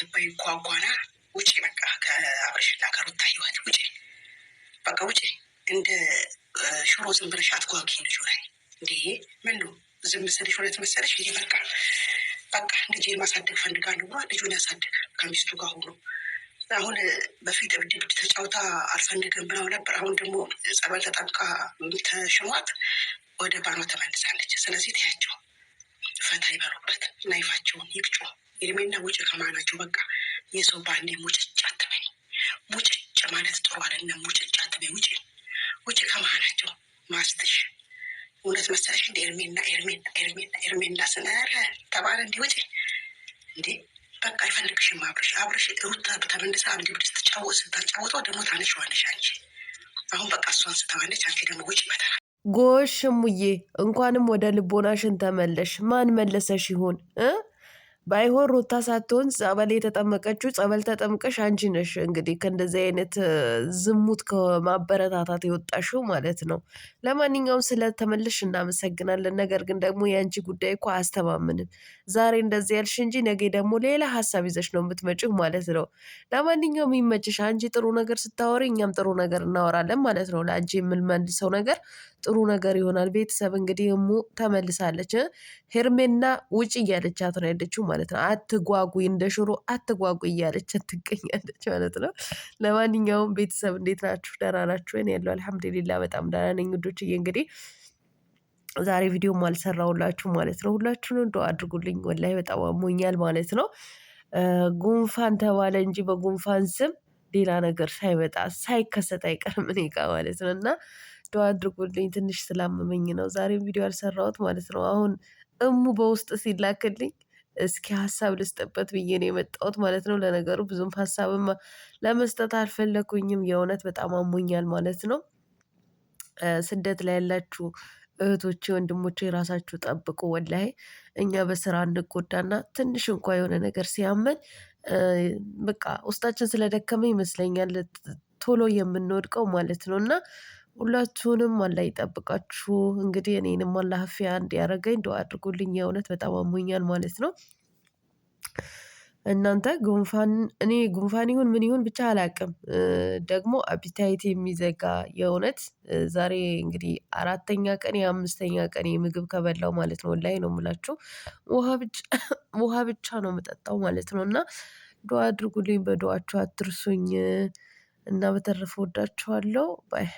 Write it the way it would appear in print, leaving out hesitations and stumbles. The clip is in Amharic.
የምትባይ ጓጓና ውጪ፣ በቃ ከአብርሽና ከሩታ ህይወት ውጪ፣ በቃ ውጪ። እንደ ሽሮ ዝም ብለሽ አትጓጊ ልጁ ላይ። እንዴ ምን ነው ዝም ስልሽ እውነት መሰለሽ? ይሄ በቃ በቃ ልጄን ማሳደግ ፈልጋለሁ ብሏል። ልጁን ያሳድግ ከሚስቱ ጋር ሆኖ። አሁን በፊት እብድ እብድ ተጫውታ አልፈልግም ብለው ነበር። አሁን ደግሞ ጸበል ተጠምቃ ተሽሯት ወደ ባሏ ተመልሳለች። ስለዚህ ተያቸው፣ ፈታ ይበሉበት፣ life ኣቸውን ይቅጩ። እድሜና ውጭ ከማናቸው በቃ የሰው ባንዴ ሙጭጭ አትበይ። ሙጭጭ ማለት ጥሩ አይደለም። ሙጭጭ አትበይ፣ ውጭ ውጭ ከመሀላቸው ማስትሽ እውነት መሰለሽ እንደ ኤርሜና ኤርሜና ኤርሜና ኤርሜና ስነረ ተባለ እንዲ ውጭ እንዴ በቃ አይፈልግሽም። አብርሽ አብርሽ ሩታ ተመልሳ አብዲ ብድ ስትጫወት ስታጫወተው ደግሞ ታነሺዋለሽ አንቺ። አሁን በቃ እሷን ስተዋለች፣ አንቺ ደግሞ ውጭ በተራ። ጎሽ እሙዬ፣ እንኳንም ወደ ልቦናሽን ተመለሽ። ማን መለሰሽ ይሆን እ ባይሆን ሩታ ሳትሆን ጸበል የተጠመቀችው ጸበል ተጠምቀሽ አንቺ ነሽ። እንግዲህ ከእንደዚህ አይነት ዝሙት ከማበረታታት የወጣሽው ማለት ነው። ለማንኛውም ስለተመለሽ እናመሰግናለን። ነገር ግን ደግሞ የአንቺ ጉዳይ እኮ አያስተማምንም። ዛሬ እንደዚህ ያልሽ እንጂ ነገ ደግሞ ሌላ ሀሳብ ይዘሽ ነው የምትመጪው ማለት ነው። ለማንኛውም ይመችሽ። አንቺ ጥሩ ነገር ስታወሪ እኛም ጥሩ ነገር እናወራለን ማለት ነው። ለአንቺ የምንመልሰው ነገር ጥሩ ነገር ይሆናል። ቤተሰብ እንግዲህ እሙ ተመልሳለች። ሄርሜና ውጭ እያለቻት ነው ያለችው ማለት ነው። አትጓጉ፣ እንደ ሽሮ አትጓጉ እያለች ትገኛለች ማለት ነው። ለማንኛውም ቤተሰብ እንዴት ናችሁ? ደህና ናችሁ? እኔ ያለው አልሐምዱሊላ በጣም ደህና ነኝ ውዶችዬ። እንግዲህ ዛሬ ቪዲዮም አልሰራሁላችሁ ማለት ነው። ሁላችሁንም ዱአ አድርጉልኝ። ወላሂ በጣም አሞኛል ማለት ነው። ጉንፋን ተባለ እንጂ በጉንፋን ስም ሌላ ነገር ሳይመጣ ሳይከሰት አይቀርም እኔ ጋ ማለት ነው። እና ዱአ አድርጉልኝ፣ ትንሽ ስላመመኝ ነው ዛሬም ቪዲዮ ያልሰራሁት ማለት ነው። አሁን እሙ በውስጥ ሲላክልኝ እስኪ ሀሳብ ልስጥበት ብዬ ነው የመጣሁት ማለት ነው። ለነገሩ ብዙም ሀሳብም ለመስጠት አልፈለኩኝም። የእውነት በጣም አሞኛል ማለት ነው። ስደት ላይ ያላችሁ እህቶቼ ወንድሞቼ ራሳችሁ ጠብቁ። ወላሂ እኛ በስራ እንጎዳና ትንሽ እንኳ የሆነ ነገር ሲያመን በቃ ውስጣችን ስለደከመ ይመስለኛል ቶሎ የምንወድቀው ማለት ነው። እና ሁላችሁንም አላህ ይጠብቃችሁ። እንግዲህ እኔንም አላህ አፊያ እንዲያደርገኝ ዱአ አድርጉልኝ። የእውነት በጣም አሞኛል ማለት ነው። እናንተ ጉንፋን፣ እኔ ጉንፋን ይሁን ምን ይሁን ብቻ አላቅም። ደግሞ appetite የሚዘጋ የእውነት ዛሬ እንግዲህ 4ኛ ቀን የ5ኛ ቀን የምግብ ከበላው ማለት ነው። ወላሂ ነው የምላችሁ። ውሃ ብቻ ውሃ ብቻ ነው የምጠጣው ማለት ነው። እና ዱአ አድርጉልኝ፣ በዱአችሁ አትርሱኝ። እና በተረፈ ወዳችኋለሁ። Bye።